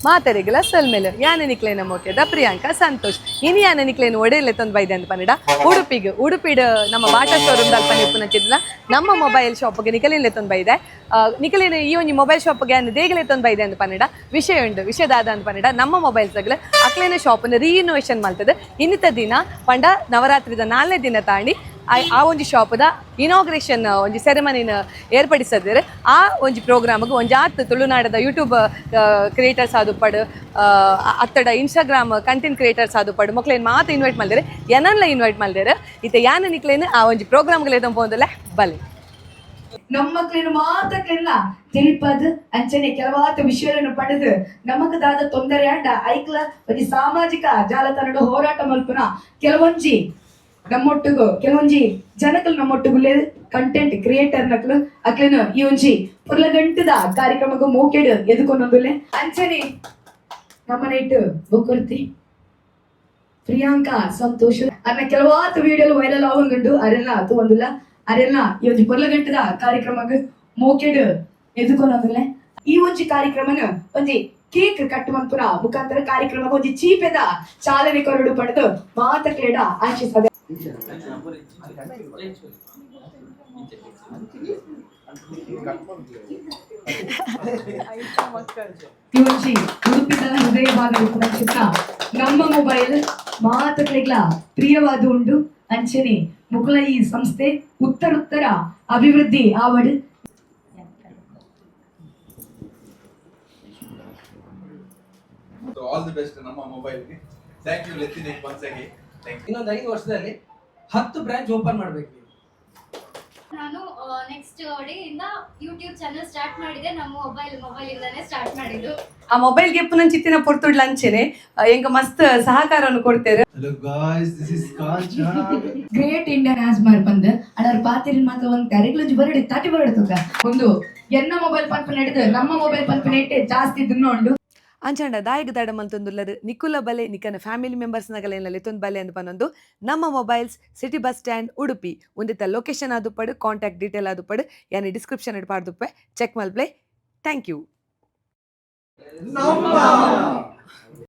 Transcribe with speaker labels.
Speaker 1: ಮಾತೆರೆಗ್ಲ ಸೊಲ್ಮೆಲು. ಯಾನ ನಿಕ್ಲೇನ ಮೋಕೆದ ಪ್ರಿಯಾಂಕಾ ಸಂತೋಷ್. ಇನಿ ಯಾನ ನಿಕ್ಲೇನ ಒಡೆಯಲೆ ತಂದು ಬೈದೆ ಅಂತ ಪನ್ನಿಡ ಉಡುಪಿಗ್. ಉಡುಪಿಡ್ ನಮ್ಮ ಬಾಟಾ ಶೋರೂಮ್ ದಲ್ಪ ಇಪ್ಪುನಂಚಿನ ನಮ್ಮ ಮೊಬೈಲ್ ಶಾಪ್ಗೆ ನಿಕಲಿನ ಲೆತ್ತೊಂದು ಬೈದೆ. ನಿಕಲಿನ ಈ ಒಂಜಿ ಮೊಬೈಲ್ ಶಾಪ್ಗೆ ಯಾನ್ ದೇಗಲೆ ಲೆತ್ತೊಂದು ಬೈದೆ ಅಂತ ಪನ್ನಿಡ ವಿಷಯ ಉಂಡು. ವಿಷಯ ದಾದ ಅಂತ ಪನ್ನಿಡ, ನಮ್ಮ ಮೊಬೈಲ್ ಸಗ್ಲ ಅಕ್ಲೇನ ಶಾಪ್ನ ರೀಇನೋವೇಷನ್ ಮಲ್ತದೆ. ಇನ್ನಿತ ದಿನ ಪಂಡ ನವರಾತ್ರಿದ ನಾಲ್ನೇ ದಿನ ತಾಂಡಿ ಆ ಒಂಜಿ ಶಾಪ್ದ ಇನಾಗ್ರೇಷನ್ ಒಂಜಿ ಸೆರೆಮನಿನ ಏರ್ಪಡಿಸದಿರು. ಆ ಒಂಜಿ ಪ್ರೋಗ್ರಾಮ್ಗೆ ಒಂಜಾತ್ ತುಳುನಾಡದ ಯೂಟ್ಯೂಬ್ ಕ್ರಿಯೇಟರ್ಸ್ ಆದುಪ್ಪಡು, ಅತ್ತಡ ಇನ್ಸ್ಟಾಗ್ರಾಮ್ ಕಂಟೆಂಟ್ ಕ್ರಿಯೇಟರ್ಸ್ ಆದುಪ್ಪಡು, ಮೊಕ್ಲೇನ್ ಮಾತ ಇನ್ವೈಟ್ ಮಲ್ದೇರು, ಏನನ್ಲ ಇನ್ವೈಟ್ ಮಲ್ದೇರು. ಇತ್ತೆ ಯಾನ ನಿಕ್ಲೇನ್ ಆ ಒಂಜಿ ಪ್ರೋಗ್ರಾಮ್ಗೆ ಪೋಂದಲ್ಲ, ಬಲೆ.
Speaker 2: ನಮ್ಮಕ್ಳಿನ ಮಾತಕ್ಲೆಲ್ಲ ತಿಳಿಪದ್ ಅಂಚನೆ ಕೆಲವಾತ ವಿಷಯಗಳನ್ನು ಪಡೆದು ನಮಕ್ ದಾದ ತೊಂದರೆ ಆಂಡ ಐಕ್ಲ ಒಂಜಿ ಸಾಮಾಜಿಕ ಜಾಲತಾಣದ ಹೋರಾಟ ಮಲ್ಪುನ ಕೆಲವೊಂಜಿ ನಮ್ಮೊಟ್ಟುಗು ಕೆಲವೊಂಜಿ ಜನಕಲು ನಮ್ಮೊಟ್ಟುಗು ಕಂಟೆಂಟ್ ಕ್ರಿಯೇಟರ್ ನಕ್ಲು ಅಕ್ಲೇನು ಈ ಒಂಜಿ ಪುರ್ಲಗಂಟದ ಕಾರ್ಯಕ್ರಮಕ್ಕೆ ಮೋಕೆಡ್ ಎದುಕೊಂಡೊಂದುಲ್ಲೆ. ಅಂಚನೆ ನಮ್ಮನೇಟ್ ಬೊಕ್ಕುರ್ತಿ ಪ್ರಿಯಾಂಕಾ ಸಂತೋಷ್ ಅನ್ನ ಕೆಲವಾತು ವಿಡಿಯೋಲು ವೈರಲ್ ಆವೊಂದುಂಡು. ಅರೆಲ್ಲ ತೂವೊಂದುಲ್ಲ. ಅರೆಲ್ಲ ಈ ಒಂಜಿ ಪೊರ್ಲಗಂಟದ ಕಾರ್ಯಕ್ರಮಗ್ ಮೋಕೆಡ್ ಎದುಕೊಂಡೊಂದುಲ್ಲೆ. ಈ ಒಂಜಿ ಕಾರ್ಯಕ್ರಮನ ಒಂಜಿ ಕೇಕ್ ಕಟ್ ಮನ್ಪುನ ಮುಖಾಂತರ ಕಾರ್ಯಕ್ರಮಕ್ಕೆ ಒಂಜಿ ಚೀಪೆದ ಚಾಲನೆ ಕೊರಡು ಪಡೆದು ಮಾತಕ್ಲೇಡ ಆಶಿಸದೆ. ಈ ಒಂಜಿ ಉಡುಪಿದ ಹೃದಯ ಭಾಗ ಚಿತ್ರ ನಮ್ಮ ಮೊಬೈಲ್ ಮಾತಕ್ಲೆಗ್ಲ ಪ್ರಿಯವಾದ ಉಂಡು. ಅಂಚನೆ ಮುಕುಲ ಈ ಸಂಸ್ಥೆ ಉತ್ತರುತ್ತರ ಅಭಿವೃದ್ಧಿ ಆವಡ್.
Speaker 3: ಸೊ ಆಲ್ the best ನಮ್ಮ ಮೊಬೈಲ್ಗೆ. Thank you ಲೆತ್ತಿನೇಕ್ once again, thank you.
Speaker 4: ಇನ್ನೊಂದು 5 ವರ್ಷದಲ್ಲಿ 10 ಬ್ರಾಂಚ್ ಓಪನ್ ಮಾಡ್ಬೇಕು ನೀವು.
Speaker 5: ನಾನು ನೆಕ್ಸ್ಟ್ ಡೇ ಇಂದ ಯೂಟ್ಯೂಬ್ ಚಾನಲ್ ಸ್ಟಾರ್ಟ್ ಮಾಡಿದೆ. ನಮ್ಮ ಮೊಬೈಲ್ ಮೊಬೈಲ್ ಇಂದಾನೆ ಸ್ಟಾರ್ಟ್ ಮಾಡಿದ್ದು.
Speaker 1: ಆ ಮೊಬೈಲ್ ಗೆಪ್ಪುನಂಚಿತ್ತಿನ ಪೊರ್ತುಡ್ಲ ಅಂಚೆನೆ ಎಂಕ ಮಸ್ತ್ ಸಹಕಾರವನ್ನು ಕೊಡ್ತೇವೆ.
Speaker 6: Hello guys, this is Kanchan.
Speaker 2: Great Indian as ಪಂದ್ ಅಡರ್ ಪಾತಿರಿನ್ ಮಾತ್ರ ಒಂದು ಕರೆಗ್ಲೊಂಜಿ ಬರಡಿ ತಾಟಿ ಬರಡು ತುಕ ಒಂದು ಎನ್ನ ಮೊಬೈಲ್ ಪಂಪ್ ನಡೆದು ನಮ್ಮ ಮೊಬೈಲ್ ಪಂಪ್ ನೆಟ್ಟೆ ಜಾಸ್ತಿ ದಿನ ಉಂಡು.
Speaker 1: ಅಂಚಾಂಡ ದಾಯಗ್ ದಾಡ ಮಲ್ತೊಂದುಲ್ಲರು? ನಿಕುಲ ಬಲೆ, ನಿಕನ ಫ್ಯಾಮಿಲಿ ಮೆಂಬರ್ಸ್ ನಗಲೇನ ಲೆತ್ತೊಂದು ಬಲೆ ಅಂದ್ ಪನೊಂದು. ನಮ್ಮ mobiles, city bus stand, Udupi. ಒಂದಿತ್ತ ಲೊಕೇಶನ್ ಆದುಪ್ಪಡು, ಕಾಂಟ್ಯಾಕ್ಟ್ ಡೀಟೇಲ್ ಆದುಪ್ಪಡು, ಯಾನಿ ಡಿಸ್ಕ್ರಿಪ್ಷನ್ ಇಡ್ ಪಾಡ್ದುಪ್ಪೆ, ಚೆಕ್ ಮಲ್ಪ್ಲೆ. Thank you.
Speaker 3: ನಮ್ಮ